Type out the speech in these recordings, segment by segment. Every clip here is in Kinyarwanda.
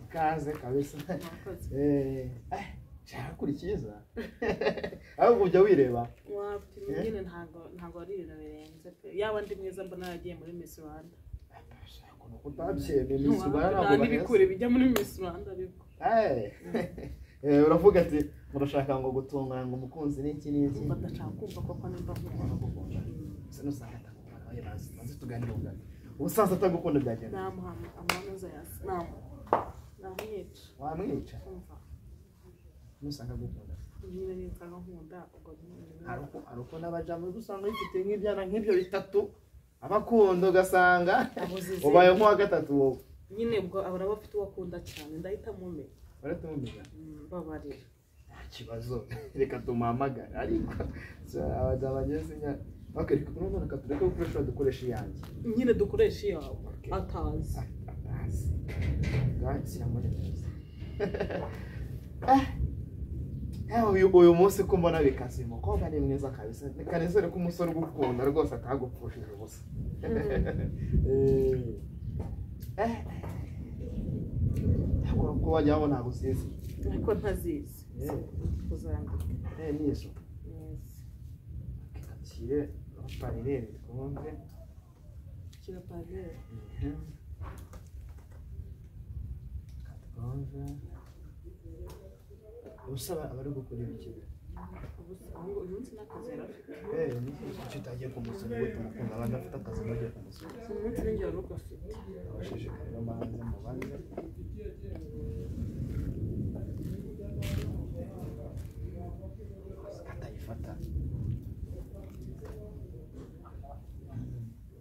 Ikaze kabisa. Shaka cyiza. Ahubwo ujya wireba. Wapi nyine ntago ari ibintu birenze pe. Yaba ndi mwiza mbona yagiye muri Miss Rwanda. Shaka no kutabyemeye Miss Rwanda ntabwo n'ibikure bijya muri Miss Rwanda ariko. Uravuga ati murashaka ngo gutungana ngo umukunzi n'iki n'iki. Badashaka kumva koko nimba nkukunda. Se nusanga atagukunda oya bazi tuganire ubwacu. Ubusanzwe atagukunda byagenda. Namuha amanuza yasi. Namwica. Wamwica? Nusanga agukunda. Nyine nisanga nkunda ubwo hari uko n'abajamu usanga bifite nk'ibyana nk'ibyo bitatu abakunda ugasanga ubaye nk'uwa gatatu wowe. Nyine ubwo abara bafite uwo akunda cyane ndahita mumenya. Barahita mumenya? Babarira. Nta kibazo reka tumuhamagare ariko abajama bageze nya okay reka none reka tureke gukoresha dukoresha iyanjye. Nyine dukoresha iyawe atazi. Atazi. Gatsira muri neza. Uyu munsi ko mbona bikaze umukobwa ni mwiza kabisa. Reka nizere ko umusore ugukunda rwose atagupfushije ubusa. Ko wajya wabona ntabwo uzizi. Ariko ntazizi. Kuzandika. Nizo. Yes. Shyire parerere twumve. Shyira parerere. Twumve. Usaba abari gukora ibiki? Ubu uyu munsi n'akazi yarafite. Icyo utagiye kumusura ngo tumukunda abandi afite akazi bagiye kumusura. Uyu munsi ninjye wari ugafite. Abashishikariye banze mubanze. Atayifata.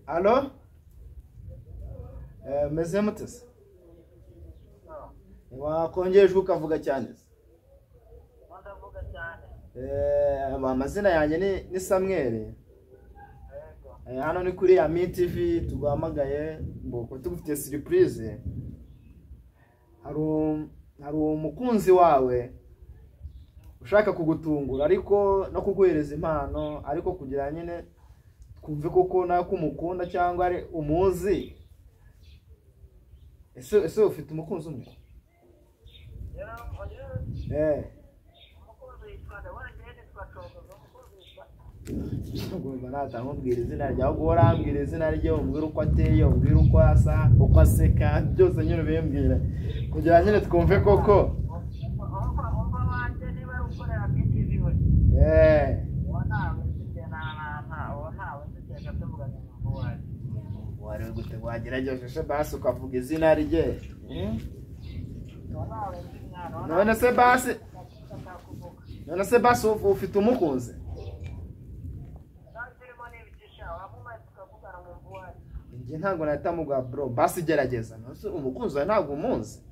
Allo? Meze mute se? Wakongeye ukavuga cyane se? Ndavuga cyane. Amazina yanjye ni Samuel. Hano ni kuri Ami TV tuguhamagaye ngo tugufitiye surprise. Hari umukunzi wawe ushaka kugutungura ariko no kuguhereza impano ariko kugira nyine twumve koko nawe kumukunda cyangwa ari umuzi. Ese ufite umukunzi umwe? Ngomba natamubwira izina ryawe ubwo urambwira izina rye umbwira uko ateye umbwira uko asa uko aseka byose nyine ubimbwira kugira nyine twumve koko. Wari gute wagerageje se basi ukavuga izina rye? None se basi ufite umukunzi? Njye ntabwo nahita muguha bro basi gerageza. Umukunzi wawe ntabwo umuzi.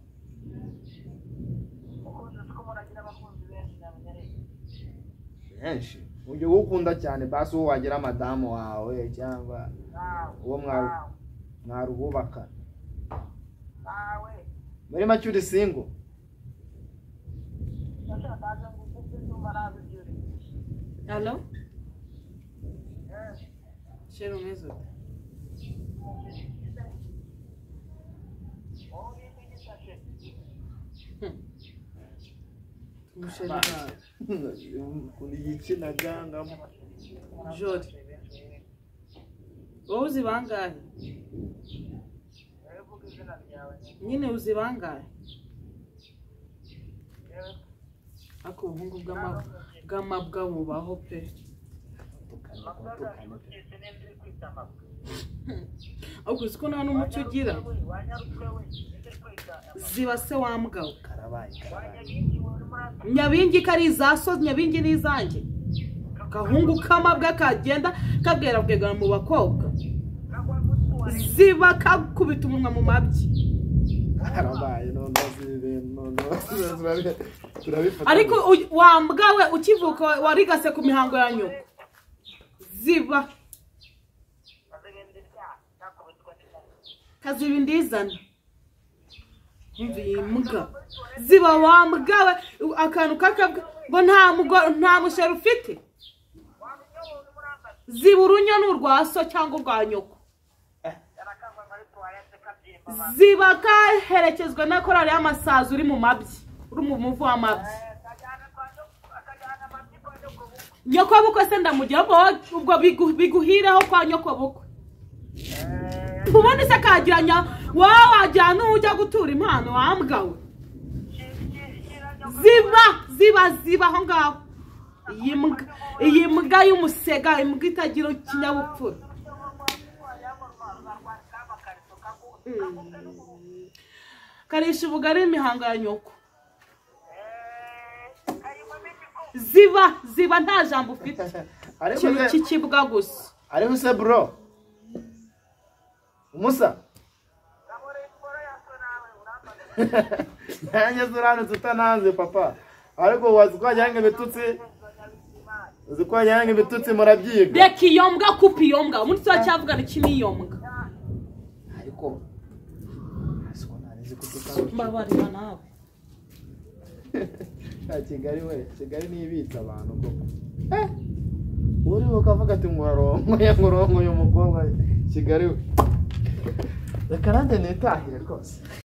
Benshi ujye ukunda cyane basi uwo wagira madamu wawe cyangwa uwo mwarubaka. Muri make uri single? Allo? Shero umeze ute? Umusheri wawe. Ukuntu yikinaga ngamo. Jori. Wowe uzi bangahe? Nyine uzi bangahe? Ako ubuhungu bw'amabwa bubaho pe. Ahubwo uzi ko nta n'umuco ugira. Ziba se wa mbwa we. Nyabingi ko ari iza so, Nyabingi ni izanjye. Gahungu k'amabwa kagenda kabwera bwegana mu bakobwa. Ziba kakubita umunwa mu mabyi. Karabaye none turabifata. Ariko wa mbwa we ukivuka warigase ku mihango ya nyoko. Ziba. Kaziba indizana. Umva mbwa. Ziba wa mbwa we akantu kakabwa ngo nta musheri ufite. Ziba urunyo n'urwa so cyangwa urwa nyoko. Ziba kaherekezwa na korali y'amasazi uri mu mabyi, uri mu muvu w'amabyi. Nyokobukwe se ndamugira ubwo biguhireho kwa nyokobukwe. Ubundi se kagiranya wowe wagira n'ujya gutura impano wambwawe. Ziba ziba ziba aho ngaho. Iyi mbwa y'umusega, imbwa itagira ikinyabupfura. Karisha ubugari imihango ya nyoko. Ziba ziba nta jambo ufite. Ikintu cy'ikibwa gusa. Ariko se bro Umusa nanjye uranutse utananze papa, ariko wazi ko wajyanye ibitutsi, uzi ko wajyanye ibitutsi murabyiga. Reka iyo mbwa kupa iyo mbwa, ubundi turacyavugana iki n'iyo mbwa. Ariko mbabarira nawe. Kigali we, Kigali nibitse abantu koko. Uri ukavuga ati ngurarongoye ngurongoye umukobwa Kigali we. Reka nanjye nitahire rwose.